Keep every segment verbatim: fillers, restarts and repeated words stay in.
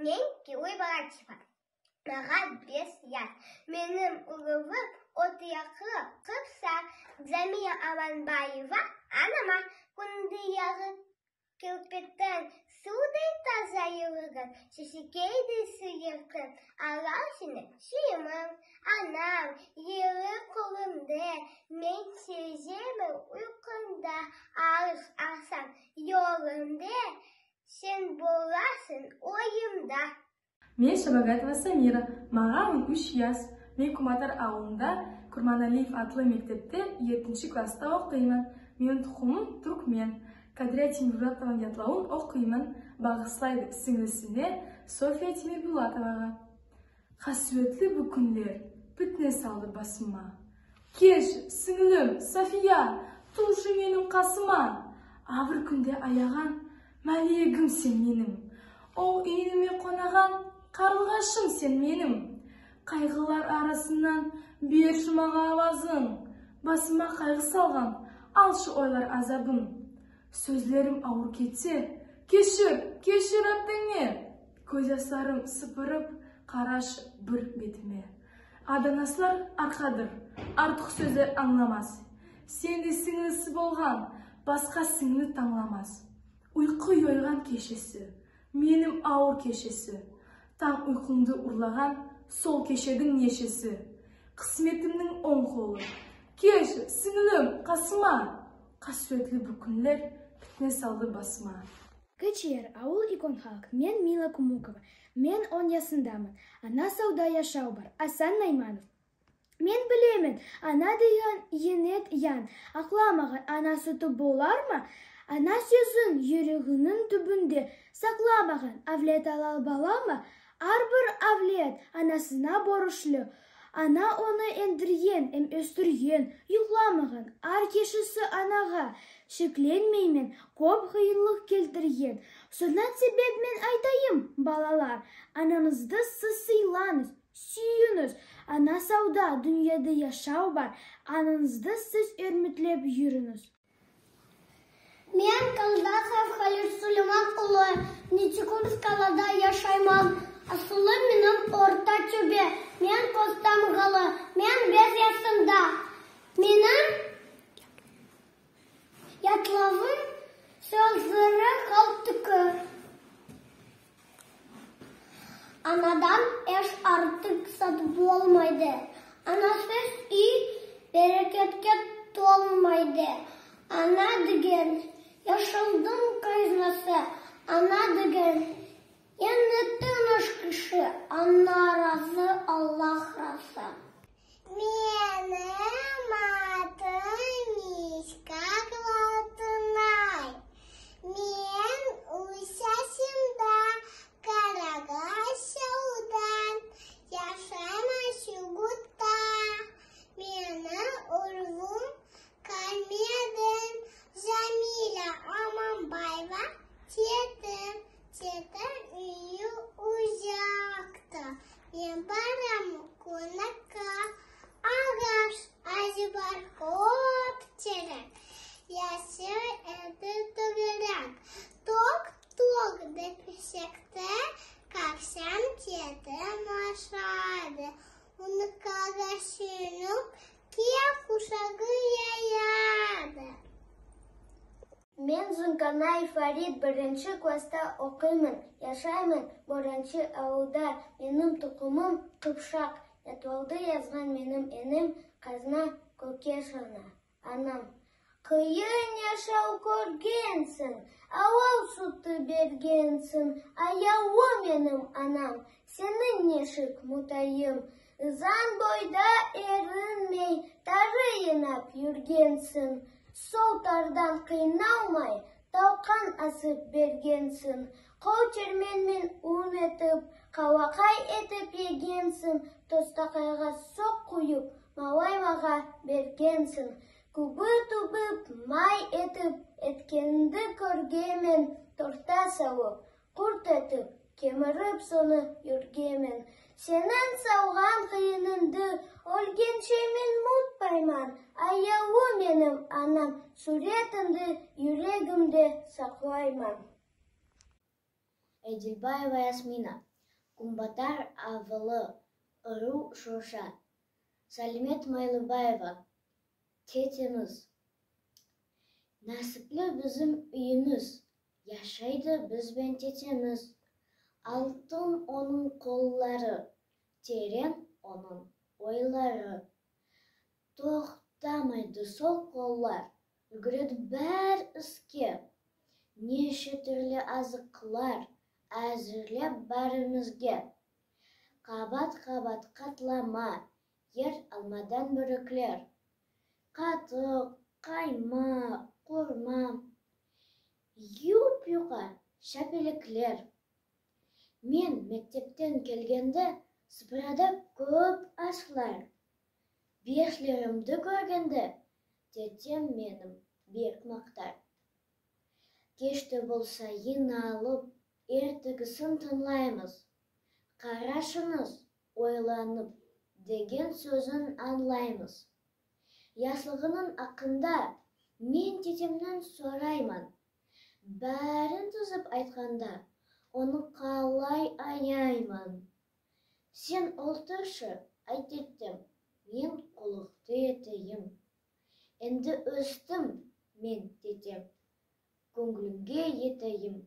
Мен Герой Барачева. Мага бес яс. Меним улувым отыз эки, кырк яс. Замира Аманбаева анама. Куьнде ярык келбетинъ, сувдай таза юрегинъ, шешекейдей суьйкенъ, алар сени суьемен. Анам, йыйылып колымда, мен сеземен уйкымда, алыс асам йолымда, сен боласынъ ойымда. Мен Шабагатова Самира, мага он уьш яс. Мен Куматар авылында Курманалиев атлы мектепте етинши класста окыйман. Меним тукымым туьркмен. Кадрия Тимурбулатованынъ ятлавын окыйман. Багыслайды синълисине София Тимурбулатовага. Касуьетли бу куьнлер питне салды басыма. Кеш, синълим София, туршы меним касыма. Авыр куьнде аяган маьлегим сен меним. Ол ийниме конаган карлыгашым сен меним. Кайгылар арасыннан берши мага авазынъ. Басыма кайгы салган, алшы ойлар азабын. Соьзлерим авыр кетсе, кешир, кешир аьттенъе. Коьз ясларым сыпырып, карашы бир бетиме. Аданаслар аркадыр, артык соьзлер анъламас. Сендей синълиси болган баска синъли танъламас. Уйкы йойган кешеси, меним авыр кешеси. Танъ уйкымды урлаган сол кешединъ нешеси. Кысметимнинъ онъ колы. Кеш, синълим, касыма. Касуьетли бу куьнлер питне салды басыма. Кыйчыяр, авыл, уьйкен халк. Мен Мила Кумукова. Мен он ясындаман. Ана савда, яшав бар. Асан Найманов. Мен билемен, ана деген еннет ян. Акламаган ана суьти боларма? Ана соьзин юрегининъ туьбинде сакламаган авлет алал балама? Аьр бир авлет анасына борышлы. Ана оны эндирген эм оьстирген. Юкламаган аьр кешеси анага шекленмеймен, коьп кыйынлык келтирген. Соннан себеп мен айтайым, балалар, ананъызды сиз сыйланъыз, суьйинъиз. Ана савда дуныяда яшав бар, ананъызды сиз уьрметлеп юринъиз. Мен Колдахов Халит Сулейман улы, Нефтекумск калада яшайман. Асылым меним Орта-Тоьбе. Мен Костамагалы. Мен бес ясымда. Меним ятлавым соьзлери калтыкы. Анадан эш артык зат болмайды. Анасыз уьй берекетке толмайды. Ана деген яшавдынъ казнасы. Ана деген энъ тыныш киши. Ана разы, Аллах разы. Меним атым Миска Алтынай. Мен уьш ясымда, Карагаш авылда, яшайман Сургутта. Меним улувым калмады. Замира Аманбаева, тетим, тетим уьйи узакта. Мен бараман конакка. Агаш аьзи бар, коьп терек, ясыл эди тоьгерек. Ток-ток деп эсикти кагсам, тетим ашайды. Оны кагып суьйинип, киек кувшагы яяды. Мен Зулкарнай Фарит, биринши класста окыйман, яшайман Бораншы авылда. Меним тукымым кыпшак, ятлавды язган меним энем, казна Коькеш ана, анам. Кыйын яшав коьргенсинъ, авыл суьти бергенсинъ, аявлы меним анам, сени нешик мутайым? Ызан бойда эринмей, тары йыйнап юргенсинъ. Сол тардан кыйналмай, талкан асып бергенсинъ. Кол термен мен ун этип, калакай этип егенсинъ. Тостакайга сок куйып, малай мага бергенсинъ. Кубы тубып, май этип, эткенинъди коьргенмен, торта салып, курт этип, кемирип соны юргенмен. Сенинъ салган кыйынынъды оьлгенше мен мутпайман, аявлы меним анам, суьвретинъди юрегимде саклайман. Эдильбаева Ясмина. Куьнбатар авылы, Урув Шоша. Салимет Майлыбаева. Тетемиз. Насипли бизим уьйимиз, яшайды биз бен тетемиз. Алтын онынъ коллары, теренъ онынъ ойлары. Токтамайды сол коллар, уьлгереди баьри иске. Неше туьрли азыклар аьзирлеп баьримизге. Кабат-кабат катлама, ер алмадан боьриклер. Катык, каймак, курма, юп-юка шапелеклер. Мен мектептен келгенде сыпырады коьп аслар. Бешлеримди коьргенде тетем мени бек мактар. Кеш те болса йыйналып, эртегисин тынълаймыз. Карашынъыз, ойланып деген соьзин анълаймыз. Яслыгынынъ акында мен тетемнен сорайман. Баьрин тизип айтканда, оны калай аяйман. Сен олтыршы, ай тетем, мен куллыкты этейим. Энди оьстим мен, тетем, коьнъилинъе етейим.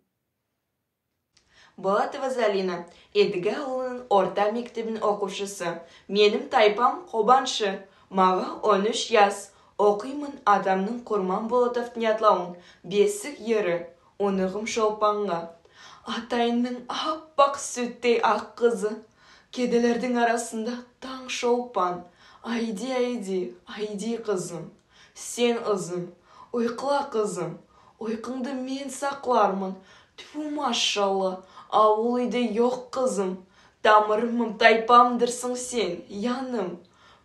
Булатова Залина, Эдиге авылынынъ орта мектебининъ окувшысы. Меним тайпам Кобаншы. Мага он уьш яс. Окыйман атамнынъ Курман Болатовтынъ ятлавын, «Бесик йыры». Оныгым шолпанга. Атайынынъ аппак суьттей ак кызы, кеделердинъ арасында танъ шолпан. Айди, айди, айди, кызым. Сен ызым, уйкла, кызым, уйкынъды мен сакларман. Тьфу, машалла, авыл уьйде йок, кызым. Тамырым, тайпамдырсынъ сен, яным.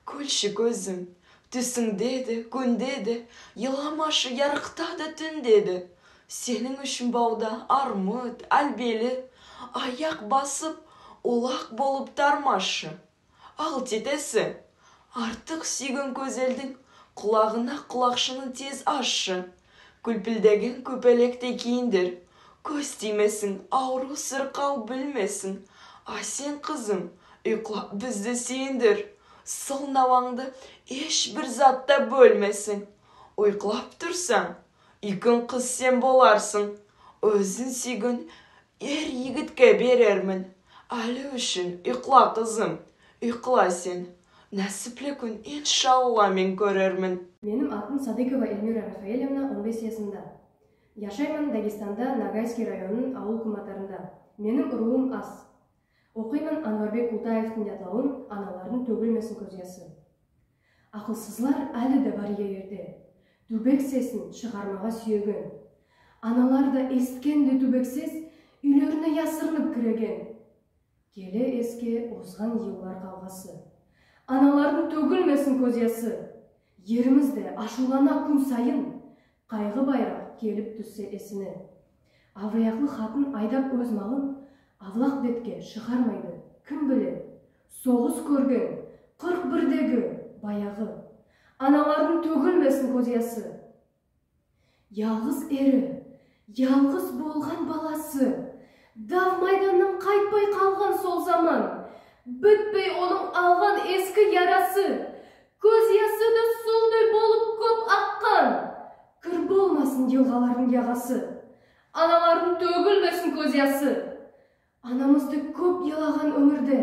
Куьлши, коьзим, туьсинъде де, куьнде де, йыламашы, ярыкта да, туьнде де. Сенинъ уьшин бавда армыт, аьлбели, аяк басып, улак болып тармашы. Ал, тетеси, артык суьйген коьзелдинъ кулагына кулакшыны тез асшы. Куьлпилдеген коьпелектей кийиндир. Коьз тиймесин, авырув-сыркав билмесин. А сен, кызым, уйклап бизди суьйиндир. Сол наванъды эш бир зат та боьлмесин. Уйклап турсанъ, уьйкен кыз сен боларсынъ. Оьзин суьйген эр йигитке берермен. Аьли уьшин уйкла, кызым, уйкла сен. Насипли куьн, иншалла, мен коьрермен. Меним атым Садыкова Эльмира Рафаэлевна, он бес ясымда. Яшайман Дагестанда, Ногайский районынынъ авыл Куьнбатарында. Меним урувым аз. Окыйман Анварбек Култаевтинъ ятлавын «Аналардынъ тоьгилмесин коьз ясы». Акылсызлар аьли де бар ерде, туьбек сесин шыгармага суьйген. Аналар да эситкендей туьбек сес уьйлерине ясырынып киреген. Келе эске озган йыллар кавгасы. Аналардынъ тоьгилмесин коьз ясы. Еримиз де ашувлана куьн сайын, кайгы байрак келип туьссе эсине. Авыраяклы хатын айдап оьз малын, авлак бетке шыгармайды, ким биле. Согыс коьрген кырк бирдеги баягы. Аналардынъ тоьгилмесин коьз ясы. Ялгыз эри, ялгыз болган баласы. Дав майданнан кайтпай калган сол заман. Битпей онынъ алган эски ярасы. Коьз ясы да сувдай болып коьп аккан. Кир болмасын йылгалардынъ ягасы. Аналардынъ тоьгилмесин коьз ясы. Анамызды коьп йылаган оьмирде,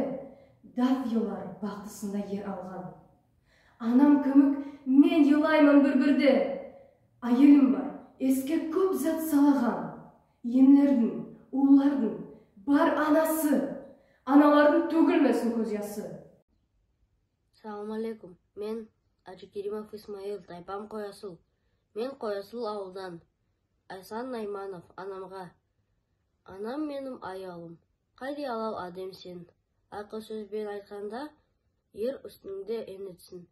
дав йыллар бактысында ер алган. Анам кимик мен йылайман бир-бирде. Аьелим бар, эске коьп зат салаган. Инлердинъ, увыллардынъ бар анасы. Аналардынъ тоьгилмесин коьз ясы. Салам алейкум. Мен Аджикеримов Исмаил, тайпам Коясыл. Мен Коясыл авылдан. Айсан Найманов анамга. Анам меним аявым, кайдай алал аьдем сен. Акыл соьз бен айтканда, ер уьстинъде энетсин.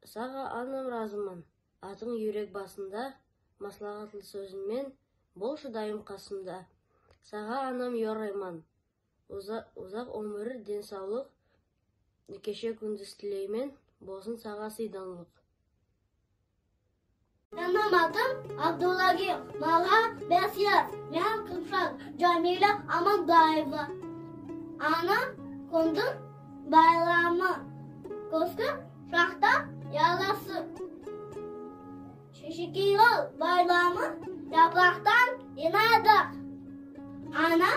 Сага, анам, разыман. Атынъ юрек басында, маслагатлы соьзинъ мен болшы дайым касымда. Сага, анам, йорайман. Уза- узак оьмир, ден савлык, кеше-куьндиз тилеймен, болсын сага сыйданлык. Меним атым Абдуллаев, мага бес яс, мен Кумшат Джамиля Амандаева. Ана — куьндинъ байрамы, куьзги шакта ярасы. Шешекейлер байрамы япырактан йыйылады. Ана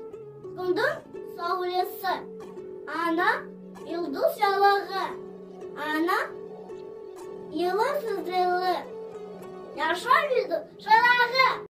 — куьндинъ савлеси, ана — юлдыз ярыгы, ана — йылы соьзлери, яшав юлдыз шырагы.